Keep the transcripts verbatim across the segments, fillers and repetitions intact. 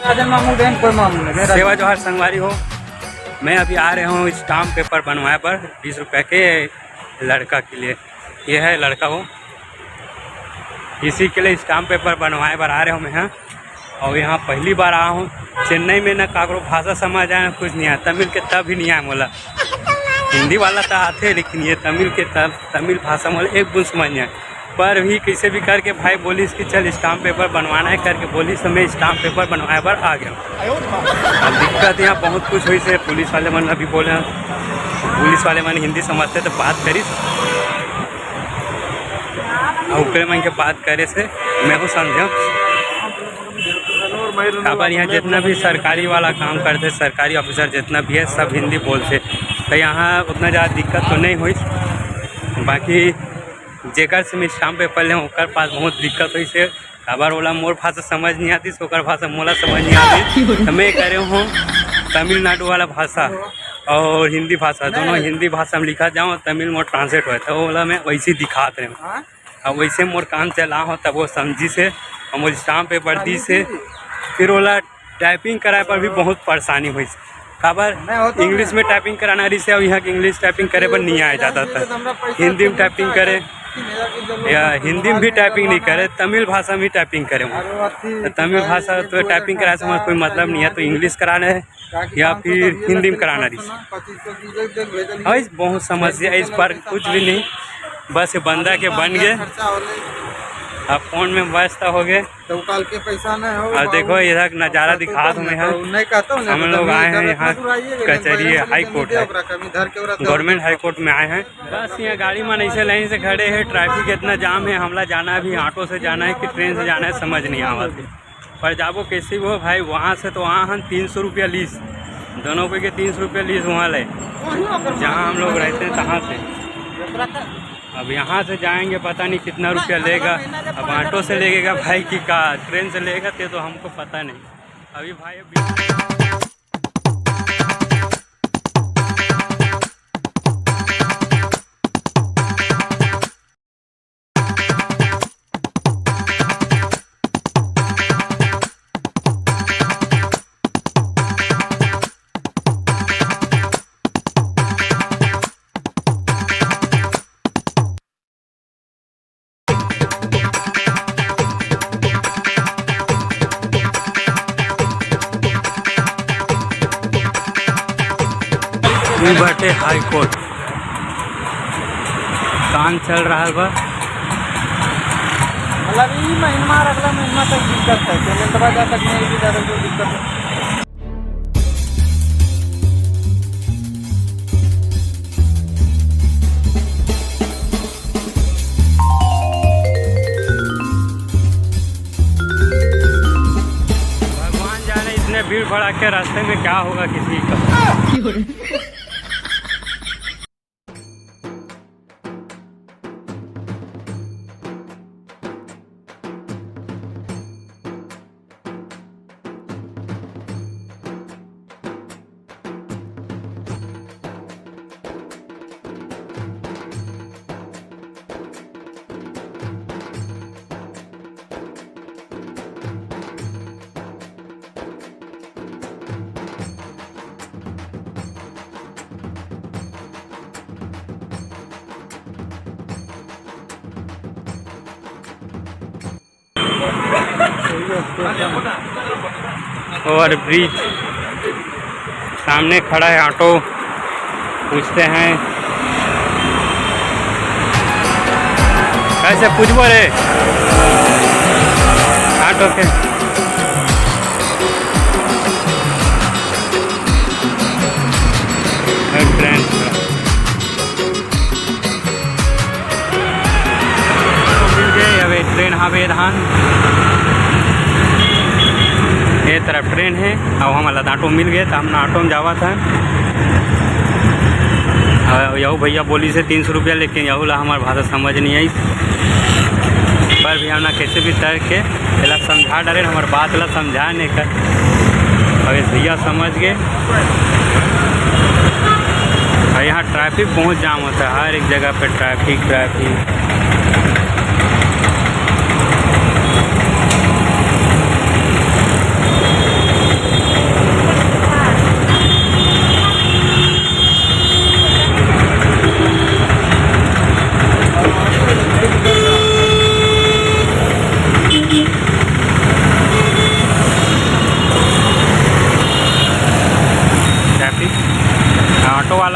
राजन मामू देन कोई मामू नहीं, मेरा सेवा जोहार संगवारी हो। मैं अभी आ रहे हूँ स्टाम्प पेपर बनवाए बर बीस रुपया के लड़का के लिए। ये है लड़का वो, इसी के लिए स्टाम्प पेपर बनवाए बर आ रहे हूँ मैं यहाँ। और यहाँ पहली बार आया हूँ। चेन्नई में ना काकरो भाषा समझ आए, ना कुछ नहीं आए। तमिल के तब भी नहीं आए मोला। हिंदी वाला तो आते, लेकिन ये तमिल के तब, तमिल भाषा मोला एक बूंद समझ नहीं आए। पर भी कैसे भी करके भाई बोलिस कि चल स्टाम्प पेपर बनवाना है करके बोलिस, तो मैं स्टाम्प पेपर बनवाए बर आ गया। अब दिक्कत यहाँ बहुत कुछ होइस हे, पुलिस वाले मन अभी बोले, पुलिस वाले मन हिंदी समझते तो बात करिस, और ओकरे मन के बात करे से मैं को समझे। काबर यहाँ जितना भी सरकारी वाला काम करते, सरकारी ऑफिसर जितना भी है, सब हिंदी बोलते। तो यहाँ उतना ज़्यादा दिक्कत तो नहीं हुई, बाकी जेकर से मैं स्टाम्प पेपर ले ओकर पास बहुत दिक्कत हुई से। काबर ओला मोर भाषा समझ नहीं आती, ओकर भाषा मोला समझ नहीं आती। तो मैं करे हूँ तमिलनाडु वाला भाषा और हिंदी भाषा, दोनों हिंदी भाषा में लिखा जाओ, तमिल में ट्रांसलेट होए, तो ओला मैं वैसे ही दिखात रहे हूँ। अब वैसे मोर काम चला हो, तब वो समझी से, हम वो स्टाम्प पेपर दी से, फिर ओला टाइपिंग कराए पर भी बहुत परेशानी हुई। काबर इंग्लिश में टाइपिंग कराना रही से, अब यहाँ के इंग्लिश टाइपिंग करे पर नहीं आए ज़्यादातर। हिंदी में टाइपिंग करे या हिंदी में भी टाइपिंग नहीं करे, तमिल भाषा में टाइपिंग करे। तो तमिल भाषा तो टाइपिंग कराए से हमारा कोई मतलब नहीं है, तो इंग्लिश कराना है या फिर हिंदी में कराना रही। इस बहुत समस्या, इस पर कुछ भी नहीं, बस ये बंदा के बन गए। अब फोन में व्यस्त हो गए। तो काल के पैसा नहीं हो, और देखो, इधर नज़ारा दिखा तुम्हें है। हम लोग आए हैं यहाँ कचहरी हाई कोर्ट है, गवर्नमेंट हाई कोर्ट में आए हैं। बस यहाँ गाड़ी मन ऐसे लाइन से खड़े हैं, ट्रैफिक इतना जाम है, हमला जाना है, अभी ऑटो से जाना है कि ट्रेन से जाना है, समझ नहीं आवत है। पर जाबो कैसे वो भाई, वहाँ से तो वहाँ हम तीन सौ रुपया लीस, दोनों को के तीन सौ रुपया लीस वहाँ ले, जहाँ हम लोग रहते हैं तहाँ से। अब यहाँ से जाएंगे, पता नहीं कितना रुपया लेगा। अब ऑटो से लेगा भाई कि का ट्रेन से लेगा, ते तो हमको पता नहीं। अभी भाई अभी ये बाटे हाई कोर्ट, काम चल रहा है बा। मतलब, ई महीना और अगला महीना तक दिक्कत है, पेमेंटवा जब तक नहीं भी ज्यादा कोई दिक्कत है। भगवान जाने इतने भीड़ भड़ाके रास्ते में क्या होगा किसी का। ओवर ब्रिज सामने खड़ा है ऑटो, पूछते हैं। कैसे पूछबो रे ऑटो के? ट्रेन मिल गए, अब ये ट्रेन हवे धान, ये तरफ ट्रेन है। अब हमला ऑटो मिल गए, तो हम ऑटो में जावा था। और यहू भैया बोली से तीन सौ रुपया, लेकिन यहू ला हमार भाषा समझ नहीं आई, पर भी हमला कैसे भी तैर के एला समझा डारे, हमार बात ला समझा नहीं कर। अब इस भैया समझ गए। और यहाँ ट्रैफिक बहुत जाम होता है, हर एक जगह पे ट्रैफिक, ट्रैफिक।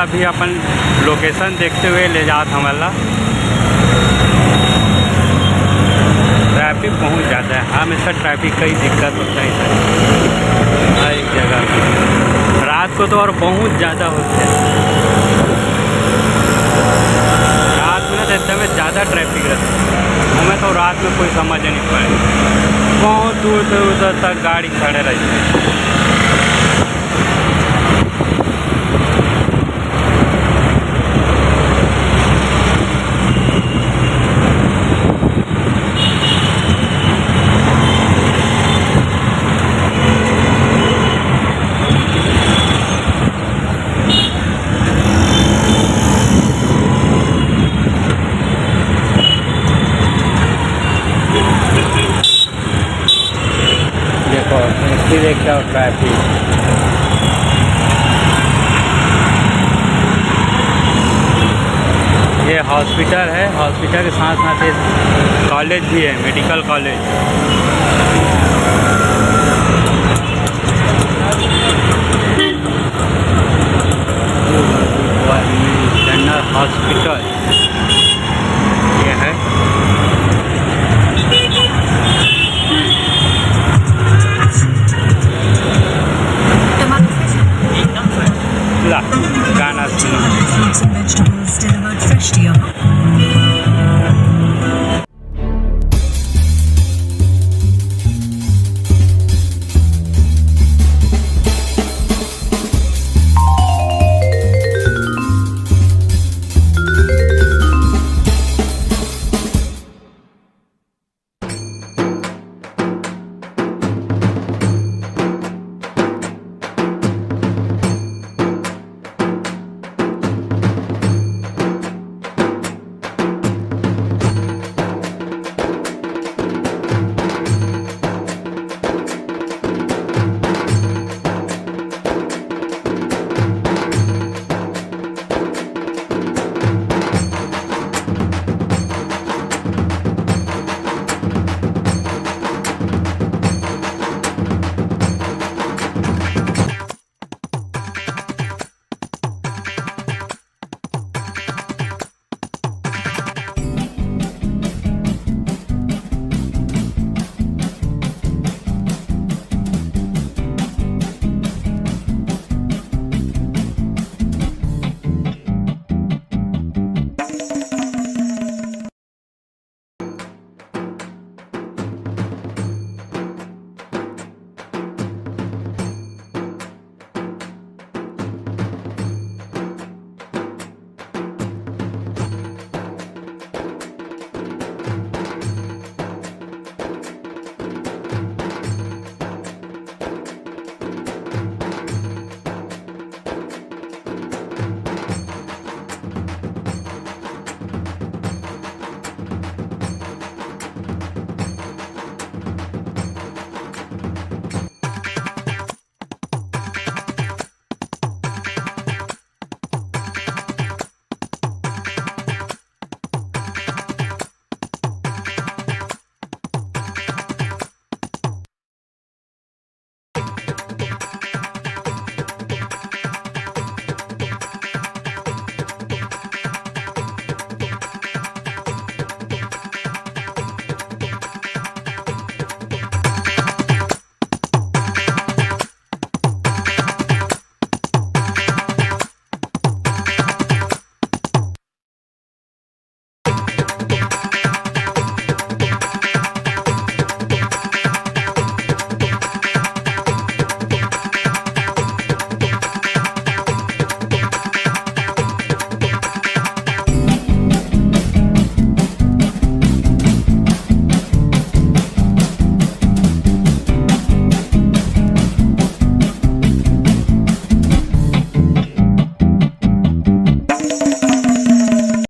अभी अपन location देखते हुए ले जात हमन ला। Traffic बहुत ज़्यादा है, हमेशा traffic का ही दिक्कत होता है इधर, हर एक जगह। रात को तो और बहुत ज़्यादा होता है, रात में तो एकदम ज़्यादा traffic रहता है। हमें तो रात में कोई समझ नहीं पाए, बहुत दूर से उधर तक गाड़ी खड़े रहते हैं। देखो, फिर एक क्या ट्रैफिक। ये हॉस्पिटल है, हॉस्पिटल के साथ साथ एक कॉलेज भी है, मेडिकल कॉलेज। General hospital.